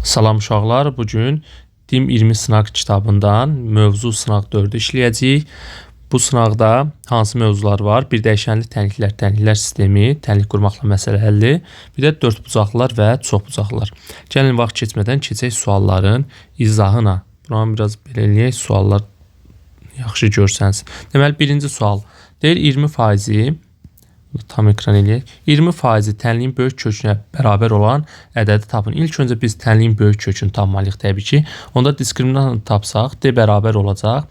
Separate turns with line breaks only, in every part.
Salam uşaqlar, bu gün DİM 20 sınaq kitabından mövzu sınaq 4-ü işləyəcəyik. Bu sınaqda hansı mövzular var? Bir dəyişənli tənliklər, tənliklər sistemi, tənlik qurmaqla məsələ həlli, bir də dördbucaqlılar və çoxbucaqlılar. Gəlin vaxt keçmədən keçək sualların izahına. Buranı biraz belə eləyək, suallar yaxşı görsənsin. Deməli, birinci sual deyir 20%-i tam ekran eləyək. 20%-i tənliyin böyük kökünə bərabər olan ədədi tapın. İlk öncə biz tənliyin böyük kökünü tapmalıyıq təbii ki. Onda diskriminantı tapsaq, D bərabər olacaq.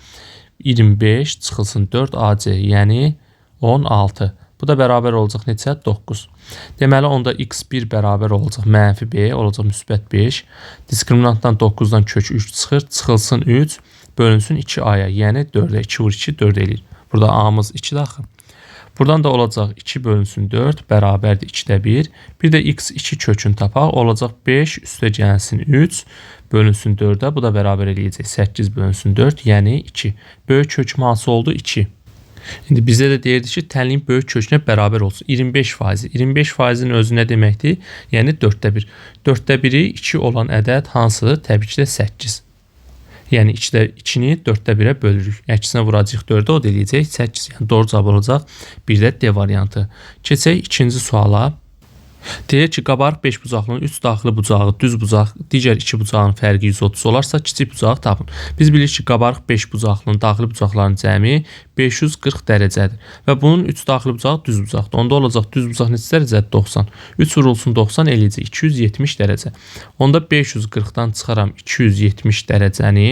25 çıxılsın 4AC, yəni 16. Bu da bərabər olacaq neçə? 9. Deməli, onda x1 bərabər olacaq mənfi B, olacaq müsbət 5. Diskriminantdan 9-dan kök 3 çıxır, çıxılsın 3, bölünsün 2A-ya, yəni 4-ə. 2 vur 2, 4 eləyir. Burada A-mız 2 axı. Buradan da olacaq 2 bölünsün 4 bərabərdir 2-də 1. Bir də x2 kökünü tapaq. Olacaq 5 üstə gəlsin 3 bölünsün 4-ə. Bu da bərabər eləyəcək 8 bölünsün 4, yəni 2. Böyük köküm hansı oldu? 2. İndi bizə də deyirdi ki, tənliyin böyük kökünə bərabər olsun. 25%. 25%-in özü nə deməkdir? Yəni 4-də 1. 4-də 1-i 2 olan ədəd hansıdır? Təbii ki də 8. Yəni 2-ni 4-də 1-ə bölürük. Əksinə vuracağıq 4-ə, o da eləyəcək 8. Yəni doğru cavab olacaq 1-də D variantı. Keçək ikinci suala. Deyir ki, qabarıq 5 bucaqlının 3 daxili bucağı düz bucaq, digər 2 bucağın fərqi 130 olarsa, kiçik bucağı tapın. Biz bilirik ki, qabarıq 5 bucaqlının daxili bucaqlarının cəmi 540 dərəcədir və bunun 3 daxili bucağı düz bucaqdır. Onda olacaq düz bucaq neçə dərəcədir? 90. 3 vurulsun 90 eləyəcək 270 dərəcə. Onda 540-dan çıxaram 270 dərəcəni,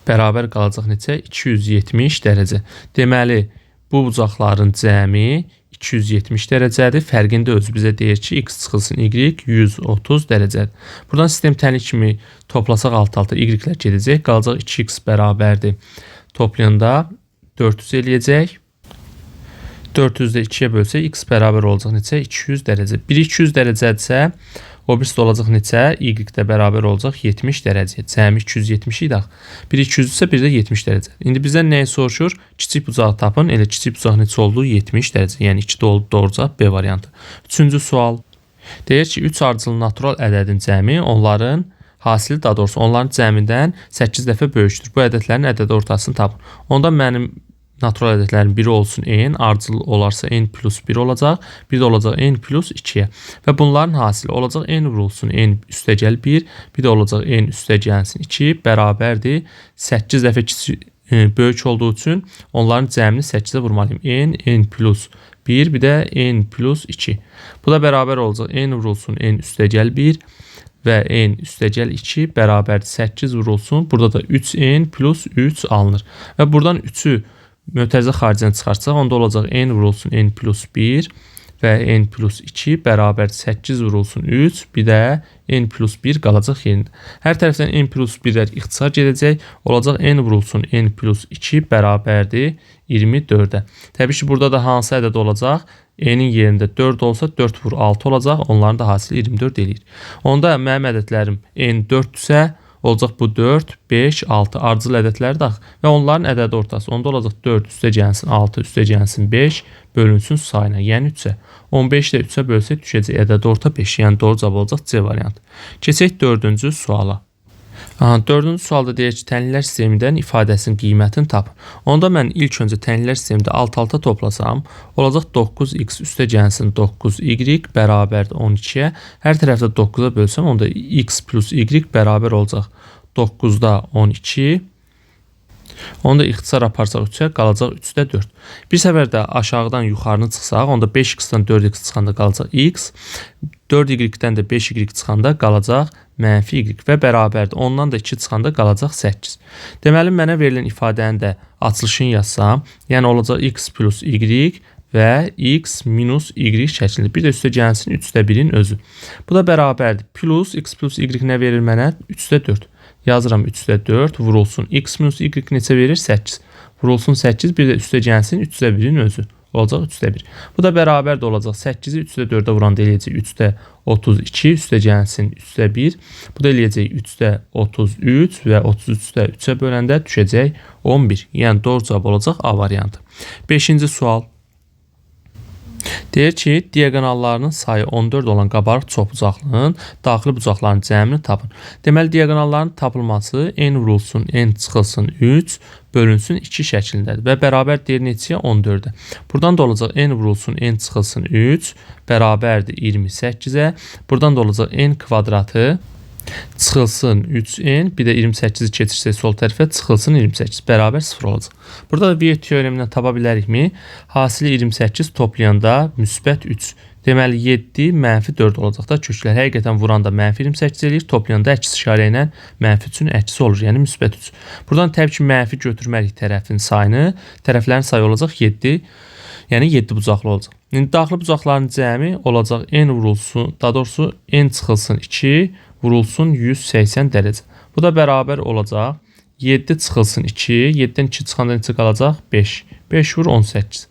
bərabər qalacaq neçə? 270 dərəcə. Deməli, bu bucaqların cəmi 270 dərəcədir. Fərqini də özü bizə deyir ki, x çıxılsın y 130 dərəcədir. Buradan sistem tənlik kimi toplasaq alt-alta y-lər gedəcək. Qalacaq 2x bərabərdir. Toplayanda 400 eləyəcək. 400 də 2-yə bölsək x bərabər olacaq neçə? 200 dərəcə. 1 200 dərəcədirsə, o birisi də olacaq neçə? Y də bərabər olacaq 70 dərəcə. Cəmi 270 idi axı. 1 200 isə bir də 70 dərəcə. İndi bizdən nəyi soruşur? Kiçik bucağı tapın. Elə kiçik bucaq neçə oldu? 70 dərəcə. Yəni 2 də oldu doğru cavab B variantı. Üçüncü sual. Deyir ki, 3 ardıcıl natural ədədin cəmi onların hasili, daha doğrusu onların cəmindən 8 dəfə böyükdür. Bu ədədlərin ədədi ortasını tapın. Onda mənim natural ədədlərin biri olsun n, ardıcıl olarsa n plus 1 olacaq, bir də olacaq n plus 2-yə. Və bunların hasili olacaq n vurulsun n üstəgəl 1, bir də olacaq n üstəgəlsin 2 bərabərdir. 8 dəfə kiçik, böyük olduğu üçün onların cəmini 8-ə vurmalıyım. N, n plus 1, bir də n plus 2. Bu da bərabər olacaq n vurulsun n üstəgəl 1 və n üstəgəl 2 bərabərdir 8 vurulsun. Burada da 3n plus 3 alınır. Və buradan 3-ü mötərizə xaricdən çıxartsaq, onda olacaq n vurulsun n plus 1 və n plus 2 bərabər 8 vurulsun 3, bir də n plus 1 qalacaq yerində. Hər tərəfdən n plus 1-lər ixtisar gedəcək. Olacaq n vurulsun n plus 2 bərabərdir 24-ə. Təbii ki, burada da hansı ədəd olacaq? N-in yerində 4 olsa 4 vur 6 olacaq. Onların da hasili 24 eləyir. Onda mənim ədədlərim n 4-dürsə, olacaq bu 4, 5, 6 ardıcıl ədədlər də axı və onların ədədi ortası. Onda olacaq 4 üstə gəlsin 6 üstə gəlsin 5 bölünsün sayına, yəni 3-ə. 15 də 3-ə bölsək düşəcək ədədi orta 5. Yəni doğru cavab olacaq C variantı. Keçək dördüncü suala. Aha, dördüncü sualda deyir ki, tənliklər sistemindən ifadəsinin qiymətini tapın. Onda mən ilk öncə tənliklər sistemində alt-alta toplasam, olacaq 9x üstə gəlsin 9y bərabərdir 12-yə. Hər tərəfdə 9-a bölsəm, onda x plus y bərabər olacaq 9-da 12. Onu da ixtisar aparsaq 3-ə, qalacaq 3-də 4. Bir səfər də aşağıdan yuxarını çıxsaq, onda 5x-dən 4x çıxanda qalacaq x, 4y-dən də 5y çıxanda qalacaq mənfi y və bərabərdir. Ondan da 2 çıxanda qalacaq 8. Deməli, mənə verilən ifadənin də açılışını yazsam, yəni olacaq x plus y və x minus y şəklində. Bir də üstə gəlsin 3-də 1-in özü. Bu da bərabərdir. Plus x plus y nə verir mənə? 3-də 4. Yazıram 3-də 4 vurulsun. X minus y neçə verir? 8. Vurulsun 8, bir də üstə gəlsin 3-də 1-in özü. Olacaq 3-də 1. Bu da bərabər də olacaq. 8-i 3-də 4-ə vuranda eləyəcək 3-də 32, üstə gəlsin 3-də 1. Bu da eləyəcək 3-də 33 və 33-də 3-ə böləndə düşəcək 11. Yəni doğru cavab olacaq A variantı. 5-ci sual. Deyir ki, diaqonallarının sayı 14 olan qabarıq çoxbucaqlının daxili bucaqlarının cəmini tapın. Deməli, diaqonalların tapılması n vurulsun, n çıxılsın 3 bölünsün 2 şəklindədir və bərabər deyir neçəyə? 14-ə. Buradan da olacaq n vurulsun, n çıxılsın 3 bərabərdir 28-ə. Buradan da olacaq n kvadratı çıxılsın 3n, bir də 28-i keçirsək sol tərəfə çıxılsın 28 bərabər 0 olacaq. Burada da Viet teoremindən tapa bilərikmi? Hasili 28 toplayanda müsbət 3. Deməli 7 mənfi 4 olacaq da. Köklər həqiqətən vuranda mənfi 28 eləyir, toplayanda əks işarə ilə mənfi 3-ün əksi olur, yəni müsbət 3. Buradan təbii ki, mənfi götürmərik tərəfin sayını. Tərəflərin sayı olacaq 7. Yəni 7 bucaqlı olacaq. İndi daxili bucaqların cəmi olacaq n vurulsun, daha doğrusu n çıxılsın 2 vurulsun 180 dərəcə. Bu da bərabər olacaq. 7 çıxılsın 2, 7-dən 2 çıxanda neçə qalacaq? 5. 5 vur 18.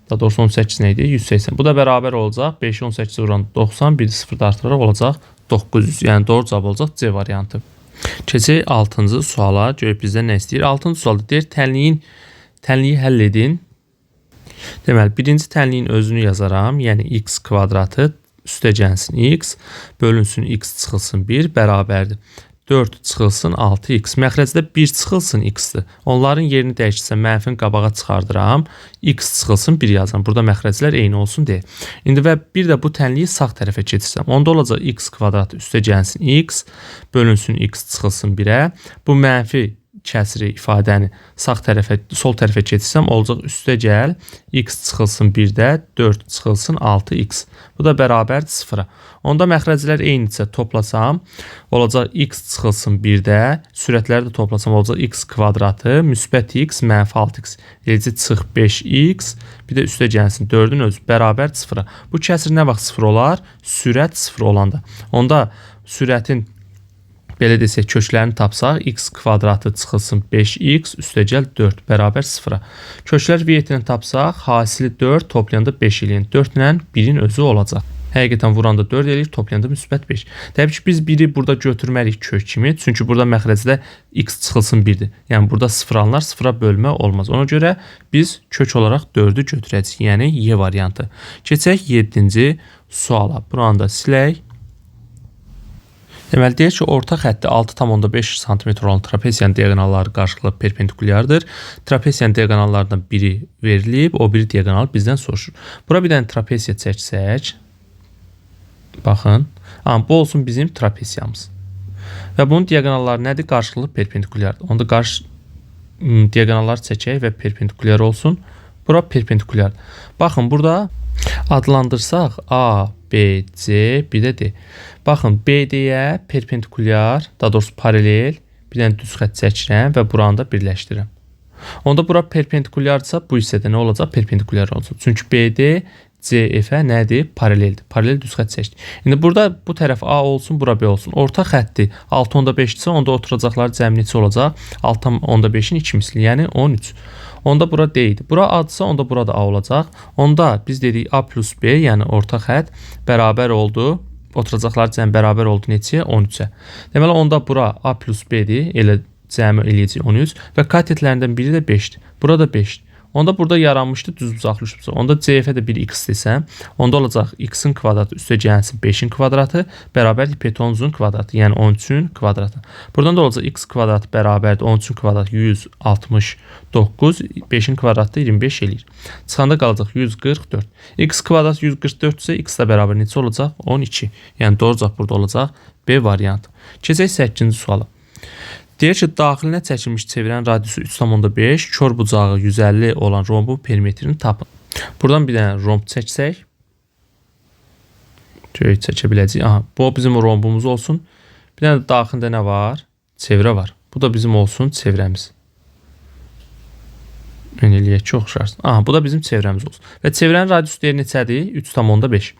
Daha doğrusu 18 nə idi? 180. Bu da bərabər olacaq. 5-i 18 vuran 90, 1 0 da artıraraq olacaq 900. Yəni doğru cavab olacaq C variantı. Keçək 6-cı suala. Görək bizdən nə istəyir? 6-cı sualda deyir tənliyi həll edin. Deməli, birinci tənliyin özünü yazaram. Yəni x kvadratı üstə gəlsin x, bölünsün x çıxılsın 1 bərabərdir. 4 çıxılsın 6x. Məxrəcdə 1 çıxılsın x-dir. Onların yerini dəyişdirsəm mənfini qabağa çıxardıram. X çıxılsın 1 yazıram. Burada məxrəclər eyni olsun deyə. İndi və bir də bu tənliyi sağ tərəfə keçirsəm. Onda olacaq x kvadratı üstə gəlsin x, bölünsün x çıxılsın 1-ə. Bu mənfi kəsiri ifadəni sağ tərəfə, sol tərəfə keçirsəm olacaq üstə gəl x çıxılsın 1-də 4 çıxılsın 6x. Bu da bərabərdir 0-a. Onda məxrəclər eynidirsə toplasam olacaq x çıxılsın 1-də, sürətləri də toplasam olacaq x kvadratı müsbət x mənfi 6x. Eləcə çıx 5x, bir də üstə gəlsin 4-ün özü bərabərdir 0-a. Bu kəsir nə vaxt 0 olar? Sürət 0 olanda. Onda sürətin belə desək, köklərini tapsaq, x kvadratı çıxılsın 5x, üstəgəl 4 bərabər 0-a. Köklər Vietlə tapsaq, hasili 4, toplayanda 5 eləyin. 4 ilə 1-in özü olacaq. Həqiqətən vuranda 4 eləyir, toplayanda müsbət 5. Təbii ki, biz 1-i burada götürməliyik kök kimi, çünki burada məxrəcdə x çıxılsın 1-dir. Yəni burada 0 alınар, 0-a bölmə olmaz. Ona görə biz kök olaraq 4-ü götürəcəyik, yəni Y variantı. Keçək 7-ci suala. Buranı da silək. Deməli, deyir ki, orta xətti 6,5 sm olan trapesiyanın diaqonalları qarşılıqlı perpendikulyardır. Trapesiyanın diaqonallarından biri verilib, o biri diaqonal bizdən soruşur. Bura bir dənə trapesiya çəksək, baxın, bu olsun bizim trapesiyamız. Və bunun diaqonalları nədir? Qarşılıqlı perpendikulyardır. Onda qarşı diaqonalları çəkək və perpendikulyar olsun. Bura perpendikulyar. Baxın, burada adlandırsaq A, B, C, bir də D. Baxın, BD-yə perpendikulyar, daha doğrusu paralel bir dənə düz xətt çəkirəm və buranı da birləşdirirəm. Onda bura perpendikulyardırsa, bu hissədə nə olacaq? Perpendikulyar olacaq. Çünki BD CF-ə nədir? Paraleldir. Paralel düz xətt çəkdik. İndi burada bu tərəf A olsun, bura B olsun. Orta xətti 6,5-dirsə, onda oturacaqlar cəmi neçə olacaq? 6,5-in 2 misli, yəni 13. Onda bura D idi. Bura A-dırsa, onda burada A olacaq. Onda biz dedik A plus B, yəni orta xətt bərabər oldu. Oturacaqlar cəmi bərabər oldu neçəyə? 13-ə. Deməli, onda bura A plus B-dir. Elə cəmi eləyəcək 13 və katetlərindən biri də 5-dir. Burada 5-dir. Onda burada yaranmışdı düzbucaqlı üçbucaq. Onda CF-ə də bir x desəm, onda olacaq x-in kvadratı üstə gəlsin 5-in kvadratı bərabərdir hipotenuzun kvadratı, yəni 13-ün kvadratı. Buradan da olacaq x kvadratı bərabərdir 13-ün kvadratı 169, 5-in kvadratı 25 eləyir. Çıxanda qalacaq 144. X kvadratı 144 isə x də bərabər neçə olacaq? 12. Yəni doğru cavab burada olacaq B variantı. Keçək 8-ci suala. Deyir ki, daxilinə çəkilmiş çevirənin radiusu 3,5, kör bucağı 150 olan rombun perimetrini tapın. Buradan bir dənə romb çəksək, görək çəkə biləcəyik. Aha, bu bizim rombumuz olsun. Bir dənə də daxilində nə var? Çevrə var. Bu da bizim olsun çevrəmiz. Yəni eləyək ki, oxşarsın. Aha, bu da bizim çevrəmiz olsun. Və çevrənin radiusu deyir neçədir? 3,5.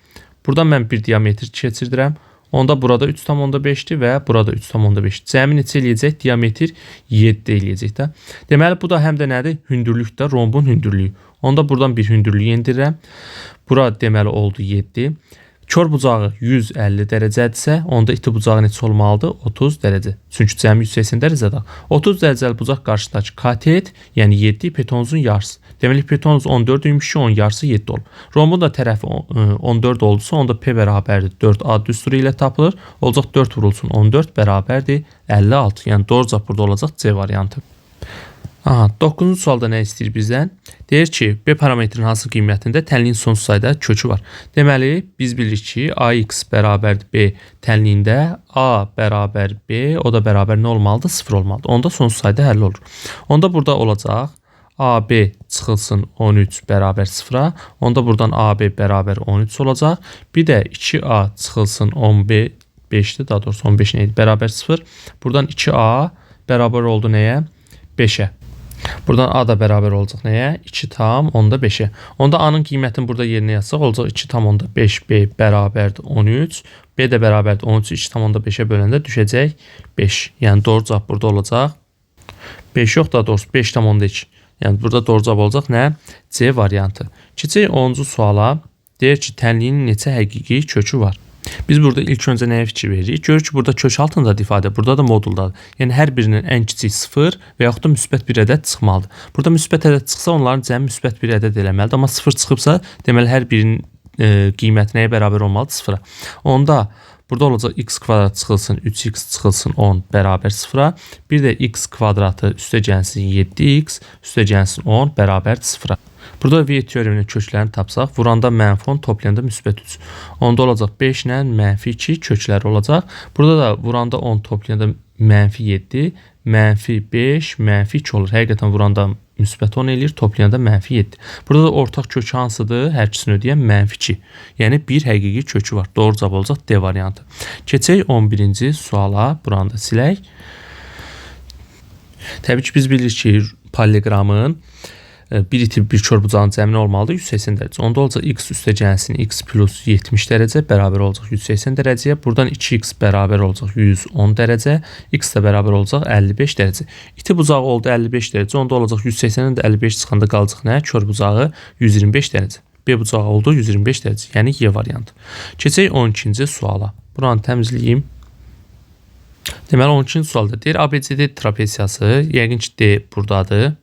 Buradan mən bir diametr keçirdirəm. Onda burada 3,5-dir və burada 3,5. Cəmi neçə eləyəcək? Diametr 7 eləyəcək də. Deməli, bu da həm də nədir? Hündürlükdə, rombun hündürlüyü. Onda buradan bir hündürlük endirirəm. Bura deməli oldu 7. Kör bucağı 150 dərəcədirsə, onda iti bucağı neçə olmalıdır? 30 dərəcə. Çünki cəmi 180 dərəcədir. 30 dərəcəli bucaq qarşısındakı katet, yəni 7 hipotenuzun yarısı. Deməli hipotenuz 14 imiş ki, onun yarısı 7 olur. Rombun da tərəfi 14 oldusa, onda P bərabərdir 4A düsturu ilə tapılır. Olacaq 4 vurulsun 14 bərabərdir 56. Yəni doğru cavab burada olacaq C variantı. Aha, 9-cu sualda nə istəyir bizdən? Deyir ki, B parametrinin hansı qiymətində tənliyin sonsuz sayda kökü var. Deməli, biz bilirik ki, AX bərabərdir B tənliyində A bərabər B, o da bərabər nə olmalıdır? 0 olmalıdır. Onda sonsuz sayda həll olur. Onda burada olacaq AB çıxılsın 13 bərabər 0-a. Onda buradan AB bərabər 13 olacaq. Bir də 2A çıxılsın 15, 5-dir, daha doğrusu 15 nə idi? Bərabər 0. Buradan 2A bərabər oldu nəyə? 5-ə. Buradan A da bərabər olacaq nəyə? 2,5-ə. Onda A-nın qiymətini burada yerinə yazsaq olacaq 2,5B bərabərdir 13. B də bərabərdir 13. 2,5-ə böləndə düşəcək 5. Yəni doğru cavab burada olacaq. 5 yox, daha doğrusu 5,2. Yəni burada doğru cavab olacaq nə? C variantı. Keçək 10-cu suala. Deyir ki, tənliyin neçə həqiqi kökü var? Biz burada ilk öncə nəyə fikir veririk? Görürük ki, burada kök altındadır ifadə, burada da moduldadır. Yəni hər birinin ən kiçik 0 və yaxud da müsbət bir ədəd çıxmalıdır. Burada müsbət ədəd çıxsa, onların cəmi müsbət bir ədəd eləməlidir. Amma 0 çıxıbsa, deməli hər birinin qiyməti nəyə bərabər olmalıdır? 0-a. Onda burada olacaq x kvadrat çıxılsın 3x çıxılsın 10 bərabər 0-a. Bir də x kvadratı üstə gəlsin 7x üstə gəlsin 10 bərabər 0-a. Burada V teoreminin köklərini tapsaq, vuranda mənfi 10, toplayanda müsbət 3. Onda olacaq 5 ilə mənfi 2 kökləri olacaq. Burada da vuranda 10, toplayanda mənfi 7, mənfi 5, mənfi 2 olur. Həqiqətən vuranda müsbət 10 eləyir, toplayanda mənfi 7. Burada da ortaq kök hansıdır? Hər ikisini ödəyən mənfi 2. Yəni bir həqiqi kökü var. Doğru cavab olacaq D variantı. Keçək 11-ci suala. Buranı da silək. Təbii ki, biz bilirik ki, paralleloqramın bir iti bir kör bucağın cəmi olmalıdır 180 dərəcə. Onda olacaq x üstə gəlsin x plus 70 dərəcə bərabər olacaq 180 dərəcəyə. Buradan 2x bərabər olacaq 110 dərəcə. X də bərabər olacaq 55 dərəcə. İti bucağı oldu 55 dərəcə. Onda olacaq 180-dən də 55 çıxanda qalacaq nə? Kör bucağı 125 dərəcə. B bucağı oldu 125 dərəcə. Yəni Y variantı. Keçək 12-ci suala. Buranı təmizləyim. Deməli 12-ci sualda deyir ABCD trapesiyası, yəqin ki D buradadır.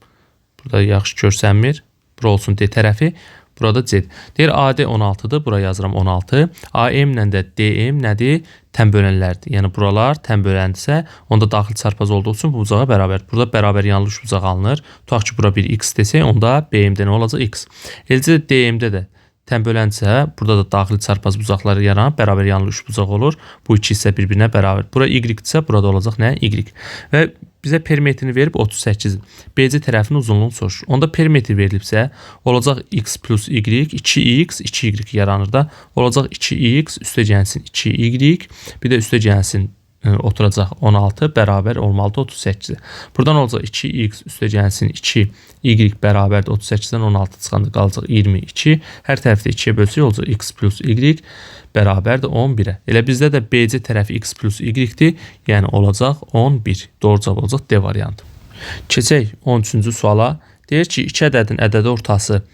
Burada yaxşı görsənmir. Bura olsun D tərəfi. Burada C. Deyir AD 16-dır. Bura yazıram 16. AM ilə də DM nədir? Tən bölənlərdir. Yəni buralar tən böləndirsə, onda daxil çarpaz olduğu üçün bu bucağa bərabər. Burada bərabər yanlı üç bucaq alınır. Tutaq ki, bura bir x desək, onda BM-də nə olacaq? X. Eləcə də DM-də də tən böləndirsə, burada da daxil çarpaz bucaqları yaranır. Bərabər yanlı üç bucaq olur. Bu iki hissə bir-birinə bərabər. Bura Y-dirsə, burada olacaq nə? Y. Və bizə perimetrini verib 38. BC tərəfinin uzunluğunu soruşur. Onda perimetr verilibsə, olacaq x plus y, 2x, 2y yaranır da. Olacaq 2x, üstə gəlsin 2y, bir də üstə gəlsin oturacaq 16 bərabər olmalıdır 38-ə. Buradan olacaq 2x üstə gəlsin 2y bərabərdir 38-dən 16 çıxanda qalacaq 22. Hər tərəfdə 2-yə bölsək olacaq x plus y bərabərdir 11-ə. Elə bizdə də BC tərəfi x plus y-dir, yəni olacaq 11. Doğru cavab olacaq D variantı. Keçək 13-cü suala. Deyir ki, iki ədədin ədədi ortası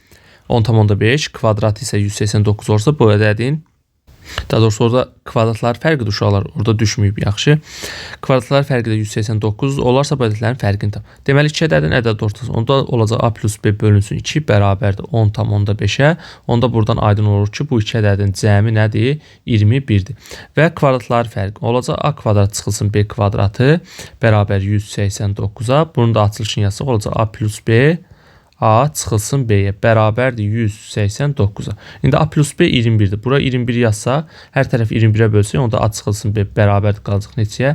10,5, kvadratı isə 189 olursa bu ədədin, daha doğrusu orada kvadratlar fərqidir uşaqlar, orada düşməyib yaxşı. Kvadratlar fərqi də 189 olarsa bu ədədlərin fərqini tap. Deməli iki ədədin ədədi ortası. Onda olacaq A plus B bölünsün 2 bərabərdir 10,5-ə. Onda buradan aydın olur ki, bu iki ədədin cəmi nədir? 21-dir. Və kvadratlar fərqi olacaq A kvadrat çıxılsın B kvadratı bərabər 189-a. Bunun da açılışını yazsaq olacaq A plus B A çıxılsın B-yə bərabərdir 189-a. İndi A plus B 21-dir. Bura 21 yazsaq, hər tərəf 21-ə bölsək, onda A çıxılsın B bərabərdir qalacaq neçəyə?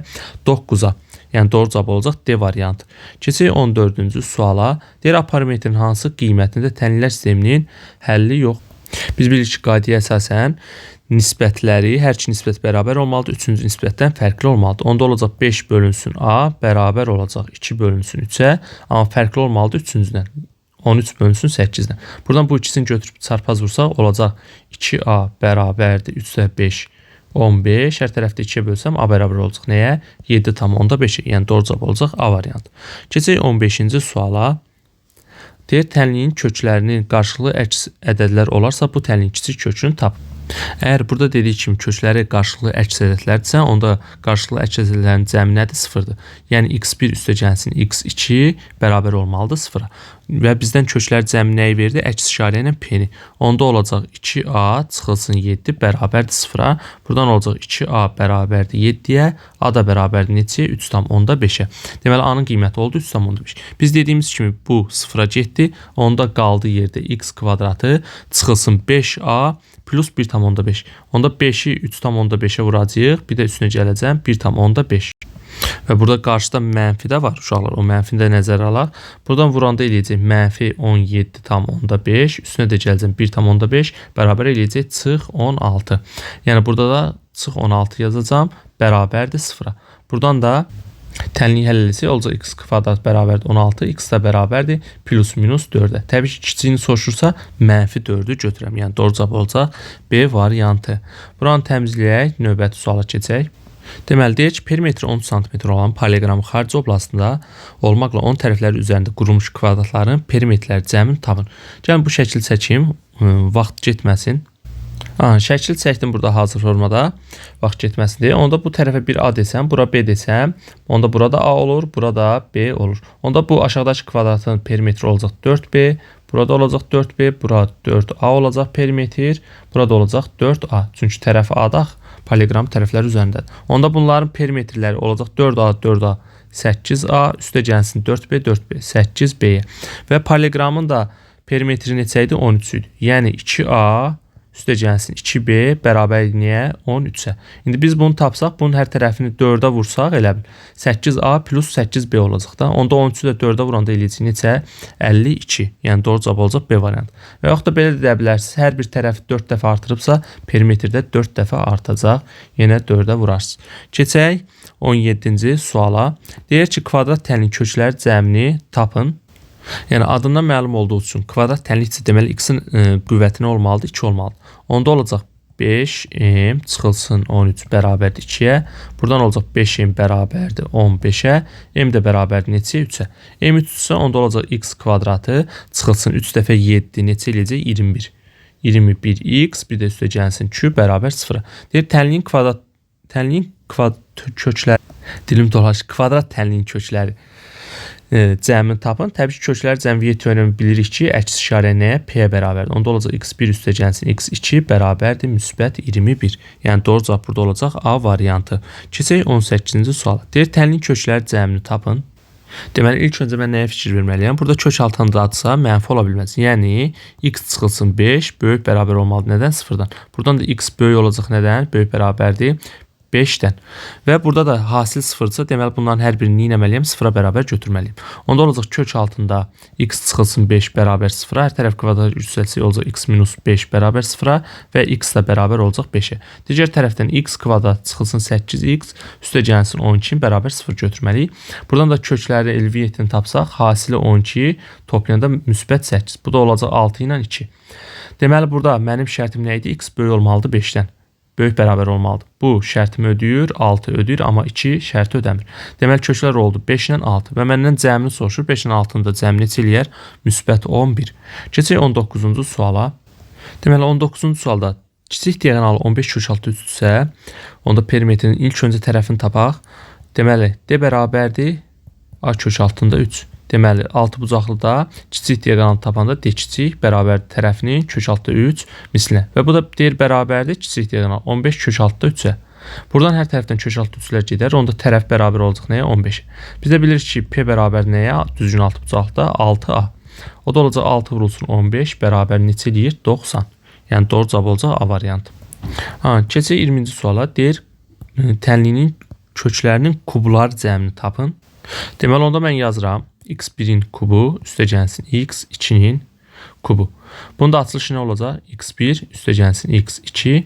9-a. Yəni doğru cavab olacaq D variantı. Keçək 14-cü suala. Deyir A parametrinin hansı qiymətində tənliklər sisteminin həlli yox? Biz bilirik ki, qaydaya əsasən nisbətləri, hər iki nisbət bərabər olmalıdır, üçüncü nisbətdən fərqli olmalıdır. Onda olacaq 5 bölünsün A bərabər olacaq 2 bölünsün 3-ə, amma fərqli olmalıdır üçüncüdən. 13 bölünsün 8-dən. Buradan bu ikisini götürüb çarpaz vursaq olacaq 2A bərabərdir 3-ə 5, 15. Hər tərəfdə 2-yə bölsəm A bərabər olacaq nəyə? 7,5-ə. Yəni doğru cavab olacaq A variantı. Keçək 15-ci suala. Deyir tənliyin köklərinin qarşılıqlı əks ədədlər olarsa bu tənliyin kiçik kökünü tap. Əgər burada dediyi kimi kökləri qarşılıqlı əks ədədlərdirsə, onda qarşılıqlı əks ədədlərin cəmi nədir? 0-dır. Yəni x1 üstə gəlsin x2 bərabər olmalıdır 0-a. Və bizdən köklər cəmi nəyi verdi? Əks işarə ilə p-ni. Onda olacaq 2a çıxılsın 7 bərabərdir 0-a. Buradan olacaq 2a bərabərdir 7-yə, a da bərabərdir neçəyə? 3,5-ə. Deməli a-nın qiyməti oldu 3,5. Biz dediyimiz kimi bu 0-a getdi. Onda qaldı yerdə x kvadratı çıxılsın 5a plus 1,5. Onda 5-i 3,5-ə vuracağıq. Bir də üstünə gələcəm 1,5. Və burada qarşıda mənfi də var uşaqlar. O mənfini də nəzərə alaq. Buradan vuranda eləyəcək mənfi 17,5. Üstünə də gələcəm 1,5 bərabər eləyəcək çıx 16. Yəni burada da çıx 16 yazacağam. Bərabərdir 0-a. Buradan da tənliyi həll etsək olacaq x kvadrat bərabərdir 16, x də bərabərdir plus minus 4-ə. Təbii ki, kiçiyini soruşursa mənfi 4-ü götürəm. Yəni doğru cavab olacaq B variantı. Buranı təmizləyək, növbəti suala keçək. Deməli, deyir ki, perimetri 13 sm olan paralleloqramın xarici oblastında olmaqla onun tərəfləri üzərində qurulmuş kvadratların perimetrləri cəmini tapın. Gəlin bu şəkil çəkim, vaxt getməsin. Aha, şəkil çəkdim burada hazır formada, vaxt getməsin deyə. Onda bu tərəfə bir A desəm, bura B desəm, onda burada A olur, burada B olur. Onda bu aşağıdakı kvadratın perimetri olacaq 4B, burada olacaq 4B, bura 4A olacaq perimetr, burada olacaq 4A. Çünki tərəfi A-da, paralleloqram tərəfləri üzərindədir. Onda bunların perimetrləri olacaq 4A, 4A, 8A, üstə gəlsin 4B, 4B, 8B-yə. Və paralleloqramın da perimetri neçə idi? 13 idi. Yəni 2A üstə gəlsin 2B bərabər niyə? 13-ə. İndi biz bunu tapsaq, bunun hər tərəfini 4-ə vursaq elə bil 8A plus 8B olacaq da. Onda 13-ü də 4-ə vuranda eləyəcək neçə? 52. Yəni doğru cavab olacaq B variantı. Və yaxud da belə də deyə bilərsiniz. Hər bir tərəfi 4 dəfə artırıbsa, perimetrdə 4 dəfə artacaq. Yenə 4-ə vurarsınız. Keçək 17-ci suala. Deyir ki, kvadrat tənliyin kökləri cəmini tapın. Yəni adından məlum olduğu üçün kvadrat tənlikcə deməli x-in qüvvəti nə olmalıdır? 2 olmalıdır. Onda olacaq 5m çıxılsın 13 bərabərdir 2-yə. Buradan olacaq 5m bərabərdir 15-ə. M də bərabərdir neçəyə? 3-ə. M 3-dürsə onda olacaq x kvadratı çıxılsın 3 dəfə 7 neçə eləyəcək? 21. 21x bir də üstə gəlsin q bərabər 0-a. Deyir tənliyin kvadrat kökləri dilim dolaş kvadrat tənliyin kökləri cəmini tapın. Təbii ki, köklər cəmiyyət teoremi bilirik ki, əks işarə nəyə? P-yə bərabərdir. Onda olacaq x1 üstə gəlsin x2 bərabərdir müsbət 21. Yəni doğru cavab burada olacaq A variantı. Keçək 18-ci suala. Deyir tənliyin kökləri cəmini tapın. Deməli, ilk öncə mən nəyə fikir verməliyəm? Burada kök altındadırsa mənfi ola bilməz. Yəni x çıxılsın 5 böyük bərabər olmalıdır. Nədən? 0-dan. Buradan da x böyük olacaq. Nədən? Böyük bərabərdir 5-dən. Və burada da hasil 0-dırsa, deməli bunların hər birini nə etməliyəm? 0-a bərabər götürməliyəm. Onda olacaq kök altında x çıxılsın 5 bərabər 0-a, hər tərəf kvadrat yüksəltsək olacaq x minus 5 bərabər 0-a və x də bərabər olacaq 5-ə. Digər tərəfdən x kvadrat çıxılsın 8x, üstə gəlsin 12 bərabər 0 götürməliyik. Buradan da kökləri elviyyətini tapsaq, hasili 12 toplayanda müsbət 8. Bu da olacaq 6 ilə 2. Deməli burada mənim şərtim nə idi? X böyük olmalıdır 5-dən. Böyük bərabər olmalıdır. Bu şərtimi ödəyir, 6 ödəyir, amma 2 şərti ödəmir. Deməli köklər oldu 5 ilə 6 və məndən cəmini soruşur. 5 ilə 6-nın da cəmi neçə eləyər? Müsbət 11. Keçək 19-cu suala. Deməli 19-cu sualda kiçik diaqonalı 15 kök altı 3-dürsə, onda perimetrin ilk öncə tərəfini tapaq. Deməli D bərabərdir A kök altında 3. Deməli, altı bucaqlıda kiçik diaqonalı tapanda D kiçik bərabərdir tərəfinin kök altı 3 mislinə. Və bu da deyir bərabərdir kiçik diaqonal 15 kök altı 3-ə. Buradan hər tərəfdən kök altı 3-lər gedər. Onda tərəf bərabər olacaq nəyə? 15. Biz də bilirik ki, P bərabər nəyə? Düzgün altı bucaqlıda 6A. O da olacaq 6 vurulsun 15 bərabər neçə eləyir? 90. Yəni doğru cavab olacaq A variantı. Ha, keçək 20-ci suala. Deyir tənliyinin köklərinin kublar cəmini tapın. Deməli onda mən yazıram x1-in kubu üstə gəlsin x2-nin kubu. Bunun da açılışı nə olacaq? x1 üstə gəlsin x2.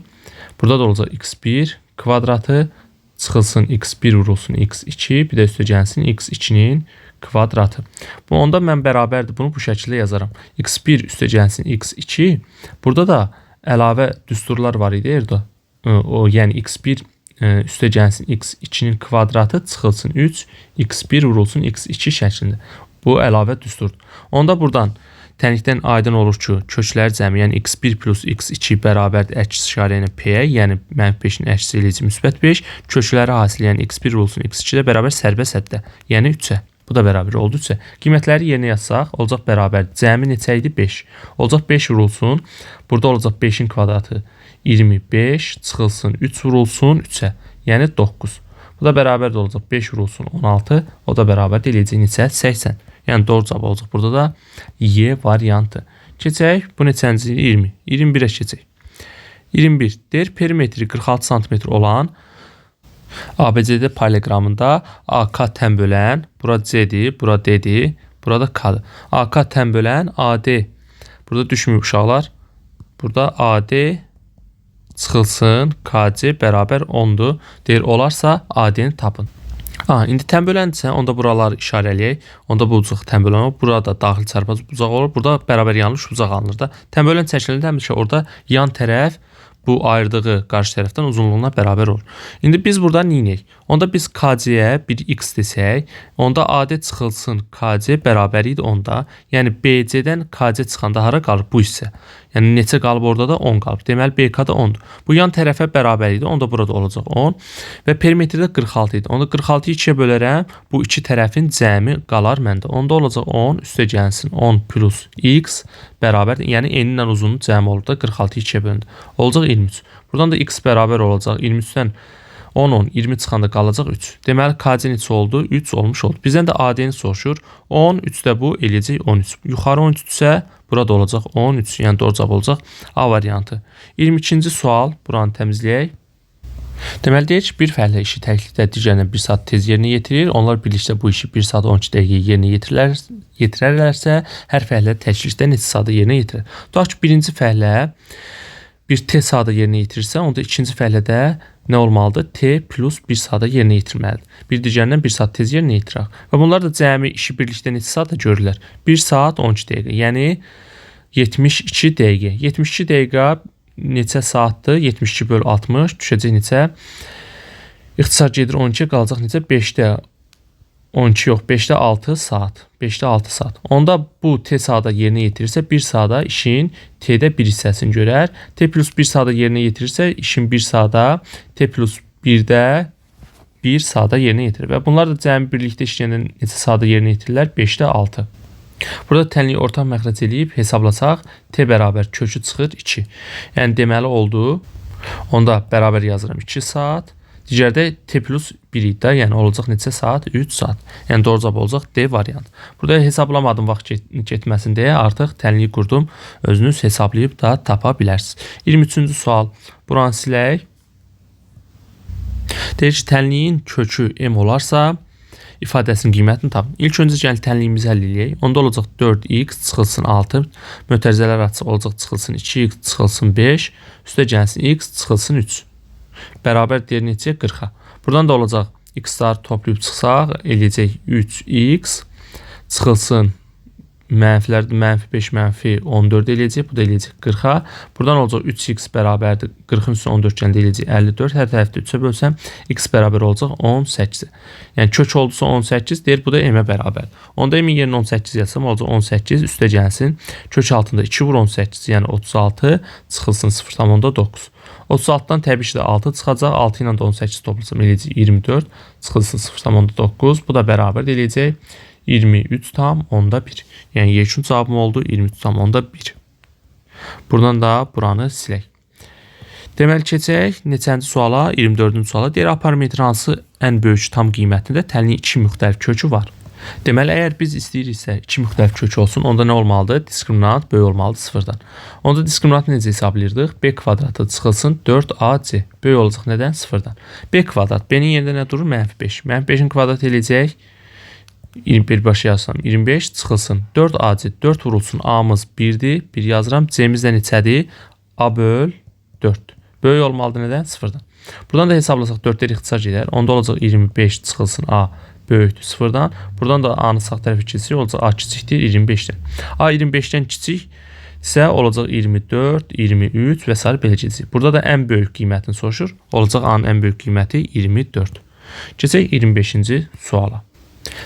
Burada da olacaq x1 kvadratı çıxılsın x1 vurulsun x2, bir də üstə gəlsin x2-nin kvadratı. Bu onda mən bərabərdir. Bunu bu şəkildə yazaram. x1 üstə gəlsin x2. Burada da əlavə düsturlar var idi orada. O yəni x1 üstə gəlsin x2-nin kvadratı çıxılsın 3, x1 vurulsun x2 şəklində. Bu əlavə düsturdur. Onda buradan Tənlikdən aydın olur ki, köklər cəmi, yəni x1 plus x2 bərabərdir əks işarə ilə p-yə, yəni mənfi 5-in əksi eləyəcək müsbət 5. Kökləri hasil, yəni x1 olsun x2 də bərabər sərbəst həddə, yəni 3-ə. Bu da bərabər oldu 3-ə. Qiymətləri yerinə yazsaq, olacaq bərabər. Cəmi neçə idi? 5. Olacaq 5 vurulsun. Burada olacaq 5-in kvadratı 25 çıxılsın 3 vurulsun 3-ə, yəni 9. Bu da bərabər də olacaq 5 vurulsun 16. O da bərabər də eləyəcək neçə? 80. Yəni doğru cavab olacaq burada da Y variantı. Keçək. Bu neçənci? 20. 21-ə keçək. 21. Deyir perimetri 46 sm olan ABCD paralleloqramında AK tən bölən, bura C-dir, bura D-dir, burada K-dır. AK tən bölən AD. Burada düşməyib uşaqlar. Burada AD çıxılsın KC bərabər 10-dur. Deyir olarsa AD-ni tapın. Aha, indi tən böləndirsə, onda buraları işarələyək. Onda bu bucaq tən bölən olur. Burada daxil çarpaz bucaq olur. Burada bərabər yanlı bucaq alınır da. Tən bölən çəkiləndə həmişə orada yan tərəf bu ayırdığı qarşı tərəfdən uzunluğuna bərabər olur. İndi biz burada nə edək? Onda biz KC-yə bir x desək, onda AD çıxılsın KC bərabər idi onda. Yəni BC-dən KC çıxanda hara qalır? Bu hissə. Yəni neçə qalıb orada da 10 qalıb. Deməli BK da 10-dur. Bu yan tərəfə bərabər idi. Onda burada olacaq 10 və perimetri də 46 idi. Onda 46-yı 2-yə bölərəm. Bu iki tərəfin cəmi qalar məndə. Onda olacaq 10 üstə gəlsin 10 plus x bərabərdir. Yəni eni ilə uzunun cəmi olur da 46-yı 2-yə bölündü. Olacaq 23. Buradan da x bərabər olacaq 23-dən 10, 10, 20 çıxanda qalacaq 3. Deməli KC neçə oldu? 3 olmuş oldu. Bizdən də AD-ni soruşur. 10, 3 də bu eləyəcək 13. Yuxarı 13 isə burada olacaq 13. Yəni doğru cavab olacaq A variantı. 22-ci sual. Buranı təmizləyək. Deməli deyir ki, bir fəhlə işi təklikdə digərindən 1 saat tez yerinə yetirir. Onlar birlikdə bu işi 1 saat 12 dəqiqə yerinə yetirərlərsə, hər fəhlə təklikdə neçə saatda yerinə yetirir? Tutaq ki, birinci fəhlə bir T saatda yerinə yetirirsə, onda ikinci fəhlədə nə olmalıdır? T plus 1 saatda yerinə yetirməlidir. Bir digərindən 1 saat tez yerinə yetirək. Və bunlar da cəmi işi birlikdə neçə saatda görürlər? 1 saat 12 dəqiqə, yəni 72 dəqiqə. 72 dəqiqə neçə saatdır? 72 böl 60 düşəcək neçə? İxtisar gedir 12, qalacaq neçə? 5-də 12 yox, 5-də 6 saat. 5-də 6 saat. Onda bu T saatda yerinə yetirirsə, 1 saatda işin T-də bir hissəsini görər. T plus 1 saatda yerinə yetirirsə, işin 1 saatda T plus 1-də 1 saatda yerinə yetirir. Və bunlar da cəmi birlikdə işləyəndə neçə saatda yerinə yetirirlər? 5-də 6. Burada tənliyi ortaq məxrəc eləyib hesablasaq, T bərabər kökü çıxır 2. Yəni deməli oldu. Onda bərabər yazıram 2 saat. Digərdə T plus 1 idi də, yəni olacaq neçə saat? 3 saat. Yəni doğru cavab olacaq D variantı. Burada hesablamadım vaxt getməsin deyə artıq tənliyi qurdum. Özünüz hesablayıb da tapa bilərsiniz. 23-cü sual. Buranı silək. Deyir ki, tənliyin kökü M olarsa, ifadəsinin qiymətini tapın. İlk öncə gəlin tənliyimizi həll eləyək. Onda olacaq 4x çıxılsın 6, mötərizələr açıq olacaq çıxılsın 2x çıxılsın 5, üstə gəlsin x çıxılsın 3. Bərabər deyir neçəyə? 40-a. Buradan da olacaq x-lar toplayıb çıxsaq eləyəcək 3x çıxılsın mənfilər mənfi 5 mənfi 14 eləyəcək. Bu da eləyəcək 40-a. Buradan olacaq 3x bərabərdir 40-ın üstünə 14 gələndə eləyəcək 54. Hər tərəfdə 3-ə bölsəm x bərabər olacaq 18-ə. Yəni kök oldusa 18 deyir bu da m-ə bərabərdir. Onda m-in yerinə 18 yazsam olacaq 18 üstə gəlsin. Kök altında 2 vur 18 yəni 36 çıxılsın 0,9. 36-dan təbii ki də 6 çıxacaq. 6 ilə də 18 toplasam eləyəcək 24 çıxılsın 0,9. Bu da bərabər eləyəcək 23,1. Yəni yekun cavabım oldu 23,1. Buradan da buranı silək. Deməli keçək neçənci suala? 24-cü suala. Deyir A parametri hansı ən böyük tam qiymətində tənliyin iki müxtəlif kökü var. Deməli, əgər biz istəyiriksə iki müxtəlif kök olsun, onda nə olmalıdır? Diskriminant böyük olmalıdır sıfırdan. Onda diskriminantı necə hesablayırdıq? B kvadratı çıxılsın 4AC. Böyük olacaq nədən? Sıfırdan. B kvadrat. B-nin yerində nə durur? Mənfi 5. Mənfi 5-in kvadratı eləyəcək. 21 başa yazsam 25 çıxılsın. 4AC 4 vurulsun. A-mız 1-dir. 1 yazıram. C-miz də neçədir? A böl 4. Böyük olmalıdır nədən? Sıfırdan. Buradan da hesablasaq 4-lər ixtisar gedər. Onda olacaq 25 çıxılsın A böyükdür sıfırdan. Buradan da A-nı sağ tərəfə keçirik. Olacaq A kiçikdir 25-dən. A 25-dən kiçik isə olacaq 24, 23 və s. belə gedəcək. Burada da ən böyük qiymətini soruşur. Olacaq A-nın ən böyük qiyməti 24. Keçək 25-ci suala.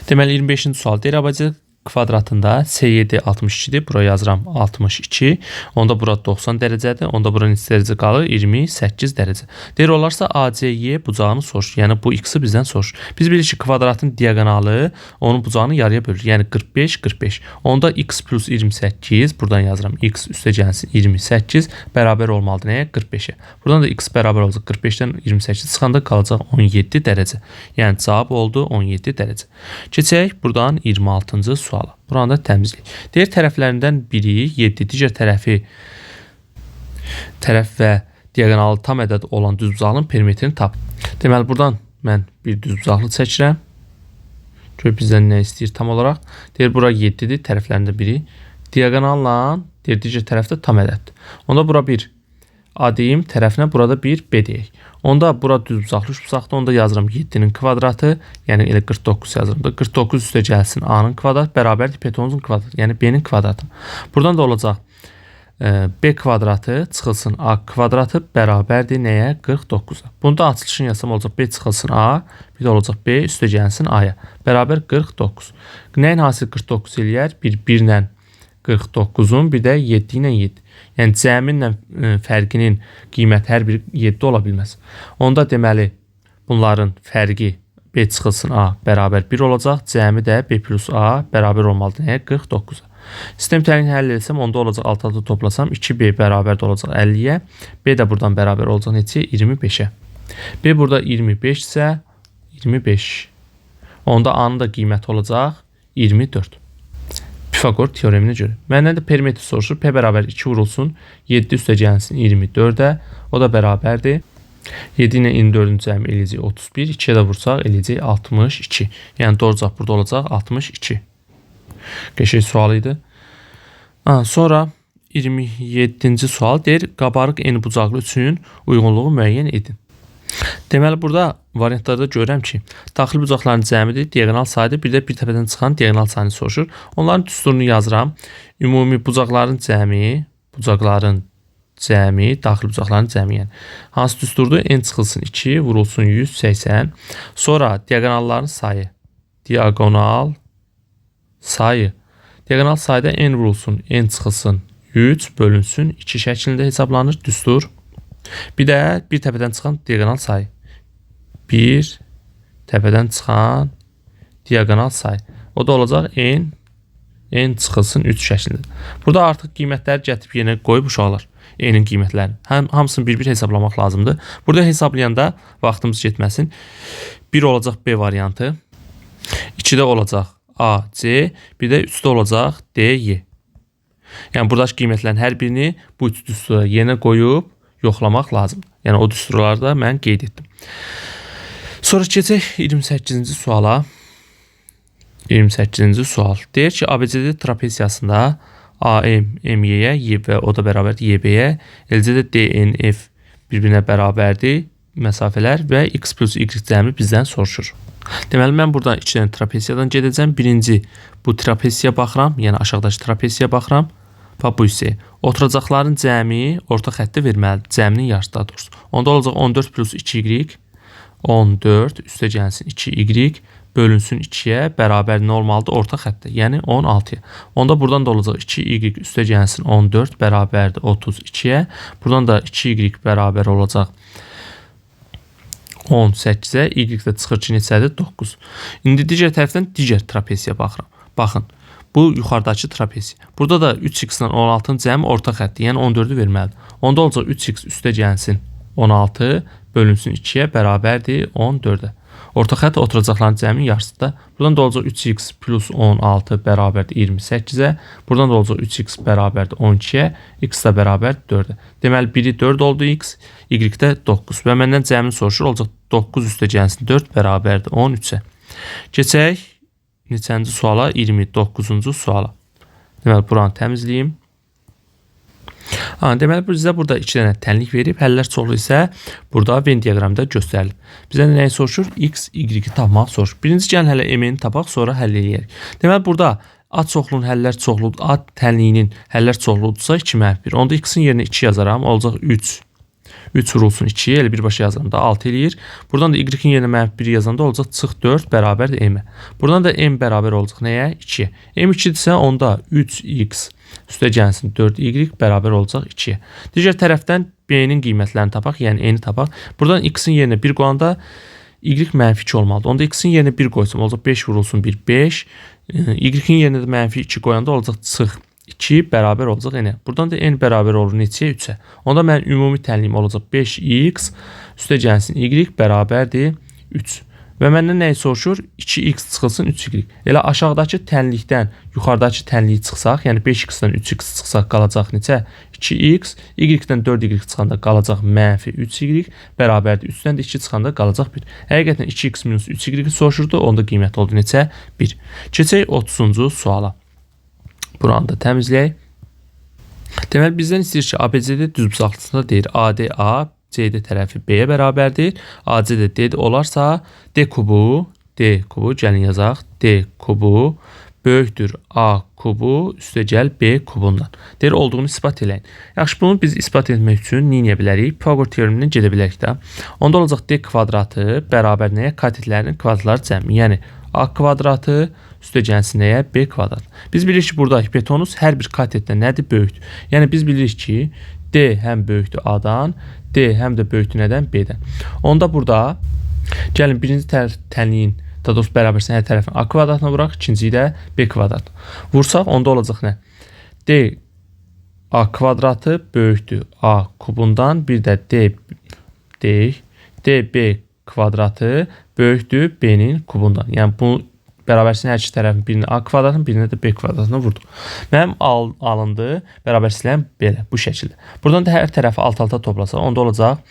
Deməli 25-ci sual deyir ABC kvadratında C7 62-dir. Bura yazıram 62. Onda bura 90 dərəcədir. Onda bura neçə dərəcə qalır? 28 dərəcə. Deyir olarsa ACY bucağını soruşur. Yəni bu x-i bizdən soruşur. Biz bilirik ki, kvadratın diaqonalı onun bucağını yarıya bölür. Yəni 45, 45. Onda x plus 28, buradan yazıram x üstə gəlsin 28 bərabər olmalıdır nəyə? 45-ə. Buradan da x bərabər olacaq 45-dən 28 çıxanda qalacaq 17 dərəcə. Yəni cavab oldu 17 dərəcə. Keçək buradan 26-cı suala. Buranı da təmizləyək. Deyir tərəflərindən biri 7, digər tərəfi tərəf və diaqonalı tam ədəd olan düzbucaqlının perimetrini tap. Deməli buradan mən bir düzbucaqlı çəkirəm. Gör bizdən nə istəyir tam olaraq. Deyir bura 7-dir, tərəflərində biri. Diaqonalla deyir digər tərəfdə tam ədəddir. Onda bura bir A deyim, tərəfinə burada bir B deyək. Onda bura düzbucaqlı üçbucaqdır. Onda yazıram 7-nin kvadratı, yəni elə 49 yazıram da. 49 üstə gəlsin A-nın kvadratı bərabərdir hipotenuzun kvadratı, yəni B-nin kvadratı. Buradan da olacaq B kvadratı çıxılsın A kvadratı bərabərdir nəyə? 49-a. Bunda açılışını yazsam olacaq B çıxılsın A, bir də olacaq B üstə gəlsin A-ya. Bərabər 49. Nəyin hasil 49 eləyər? Bir 1 ilə 49-un, bir də 7 ilə 7. Yəni cəminlə fərqinin qiyməti hər biri 7 ola bilməz. Onda deməli bunların fərqi B çıxılsın A bərabər 1 olacaq. Cəmi də B plus A bərabər olmalıdır nəyə? 49-a. Sistem tənliyini həll etsəm, onda olacaq 6-6 toplasam 2B bərabər də olacaq 50-yə. B də buradan bərabər olacaq neçəyə? 25-ə. B burada 25 isə 25. Onda A-nın da qiyməti olacaq 24. Pifaqor teoreminə görə. Məndən də perimetr soruşur. P bərabər 2 vurulsun. 7 üstə gəlsin 24-ə. O da bərabərdir. 7 ilə 24-ün cəmi eləyəcək 31. 2-yə də vursaq eləyəcək 62. Yəni doğru cavab burada olacaq 62. Qəşəng sual idi. Sonra 27-ci sual deyir, qabarıq eni bucaqlı üçün uyğunluğu müəyyən edin. Deməli burada variantlarda görürəm ki, daxili bucaqların cəmidir, diaqonal sayıdır, bir də bir təpədən çıxan diaqonal sayını soruşur. Onların düsturunu yazıram. Ümumi bucaqların cəmi, daxili bucaqların cəmi, yəni hansı düsturdur? N çıxılsın 2, vurulsun 180. Sonra diaqonalların sayı, diaqonal sayı. Diaqonal sayda n vurulsun, n çıxılsın 3 bölünsün 2 şəklində hesablanır düstur. Bir də bir təpədən çıxan diaqonal sayı. Bir təpədən çıxan diaqonal sayı. O da olacaq n çıxılsın 3 şəklində. Burada artıq qiymətləri gətirib yerinə qoyub uşaqlar. N-in qiymətlərini. Hamısını bir-bir hesablamaq lazımdır. Burada hesablayanda vaxtımız getməsin. 1 olacaq B variantı. 2-də olacaq A, C, bir də 3-də olacaq D, Y. Yəni buradakı qiymətlərin hər birini bu üç düstura yerinə qoyub yoxlamaq lazımdır. Yəni o düsturları da mən qeyd etdim. Sonra keçək 28-ci suala. 28-ci sual. Deyir ki, ABCD trapesiyasında AM MY-yə, Y və o da bərabərdir YB-yə, eləcə də DNF bir-birinə bərabərdir məsafələr və X plus Y cəmi bizdən soruşur. Deməli, mən buradan iki dənə trapesiyadan gedəcəm. Birinci bu trapesiyaya baxıram, yəni aşağıdakı trapesiyaya baxıram. Və bu hissəyə. Oturacaqların cəmi orta xətti verməlidir. Cəminin yarısı daha doğrusu. Onda olacaq 14 plus 2y. 14 üstə gəlsin 2y bölünsün 2-yə bərabər nə olmalıdır? Orta xəttə, yəni 16-ya. Onda buradan da olacaq 2y üstə gəlsin 14 bərabərdir 32-yə. Buradan da 2y bərabər olacaq 18-ə. Y də çıxır ki, neçədir? 9. İndi digər tərəfdən digər trapesiyaya baxıram. Baxın, bu yuxarıdakı trapesiya. Burada da 3x ilə 16-nın cəmi orta xətti, yəni 14-ü verməlidir. Onda olacaq 3x üstə gəlsin 16 bölünsün 2-yə bərabərdir 14-ə. Orta xətt oturacaqların cəminin yarısıdır. Buradan da olacaq 3x plus 16 bərabərdir 28-ə. Buradan da olacaq 3x bərabərdir 12-yə. X də bərabərdir 4-ə. Deməli, biri 4 oldu x, y də 9. Və məndən cəmini soruşur, olacaq 9 üstə gəlsin 4 bərabərdir 13-ə. Keçək neçənci suala? 29-cu suala. Deməli, buranı təmizləyim. Deməli, bizə burada iki dənə tənlik verib, həllər çoxlu isə burada Venn diaqramda göstərilib. Bizə nəyi soruşur? X, Y-i tapmaq soruşur. Birinci gəlin hələ M-ni tapaq, sonra həll eləyərik. Deməli, burada A çoxluğunun həllər çoxluğudur, A tənliyinin həllər çoxluğudursa 2 mənfi 1. Onda X-in yerinə 2 yazaram, olacaq 3. 3 vurulsun 2, elə birbaşa yazanda 6 eləyir. Buradan da y-in yerinə mənfi 1 yazanda olacaq çıx 4 bərabərdir m-ə. Buradan da m bərabər olacaq nəyə? 2-yə. M 2-dirsə onda 3x üstə gəlsin 4y bərabər olacaq 2-yə. Digər tərəfdən b-nin qiymətlərini tapaq, yəni n-i tapaq. Buradan x-in yerinə 1 qoyanda y mənfi 2 olmalıdır. Onda x-in yerinə 1 qoysam olacaq 5 vurulsun 1, 5. Y-in yerinə də mənfi 2 qoyanda olacaq çıx 2 bərabər olacaq n-ə. Buradan da n bərabər olur neçəyə? 3-ə. Onda mənim ümumi tənliyim olacaq 5x üstə gəlsin y bərabərdir 3. Və məndən nəyi soruşur? 2x çıxılsın 3y. Elə aşağıdakı tənlikdən yuxarıdakı tənliyi çıxsaq, yəni 5x-dən 3x çıxsaq qalacaq neçə? 2x, y-dən 4y çıxanda qalacaq mənfi 3y bərabərdir. 3-dən də 2 çıxanda qalacaq 1. Həqiqətən 2x minus 3y soruşurdu, onda qiymət oldu neçə? 1. Keçək 30-cu suala. Buranı da təmizləyək. Deməli, bizdən istəyir ki, ABCD düzbucaqlısında deyir AD A, CD tərəfi B-yə bərabərdir. AC də D olarsa D kubu, gəlin yazaq. D kubu böyükdür A kubu üstəgəl B kubundan. Deyir, olduğunu isbat eləyin. Yaxşı, bunu biz isbat etmək üçün nə edə bilərik? Pifagor teoremindən gedə bilərik də. Onda olacaq D kvadratı bərabər nəyə? Katetlərinin kvadratları cəmi. Yəni A kvadratı üstə gəlsin nəyə? B kvadrat. Biz bilirik ki, burada hipotenuz hər bir katetdə nədir? Böyükdür. Yəni biz bilirik ki, D həm böyükdür A-dan, D həm də böyükdür nədən? B-dən. Onda burada gəlin birinci tənliyin, daha doğrusu bərabərsin hər tərəfin A kvadratına vuraq, ikinciyi də B kvadrat. Vursaq onda olacaq nə? D A kvadratı böyükdür A kubundan, bir də D B kvadratı böyükdür B-nin kubundan. Yəni bu bərabərsizliyin hər iki tərəfin birini A kvadratını, birini də B kvadratına vurduq. Mənim alındı bərabərsizliyim belə, bu şəkildə. Buradan da hər tərəfi alt-alta toplasaq, onda olacaq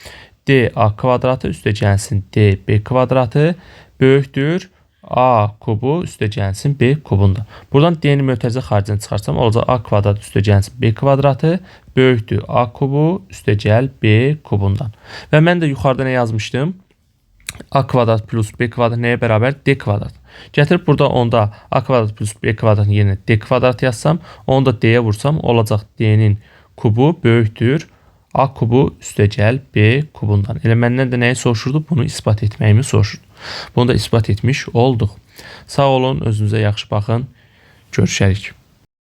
D A kvadratı üstə gəlsin D B kvadratı böyükdür A kubu üstə gəlsin B kubundan. Buradan D-ni mötərizə xaricdən çıxarsam, olacaq A kvadratı üstə gəlsin B kvadratı böyükdür A kubu üstə gəl B kubundan. Və mən də yuxarıda nə yazmışdım? A kvadrat plus B kvadrat nəyə bərabər? D kvadrat. Gətirib burada onda A kvadrat plus B kvadratın yerinə D kvadrat yazsam, onu da D-yə vursam, olacaq D-nin kubu böyükdür A kubu üstəgəl B kubundan. Elə məndən də nəyi soruşurdu? Bunu isbat etməyimi soruşurdu. Bunu da isbat etmiş olduq. Sağ olun, özünüzə yaxşı baxın. Görüşərik.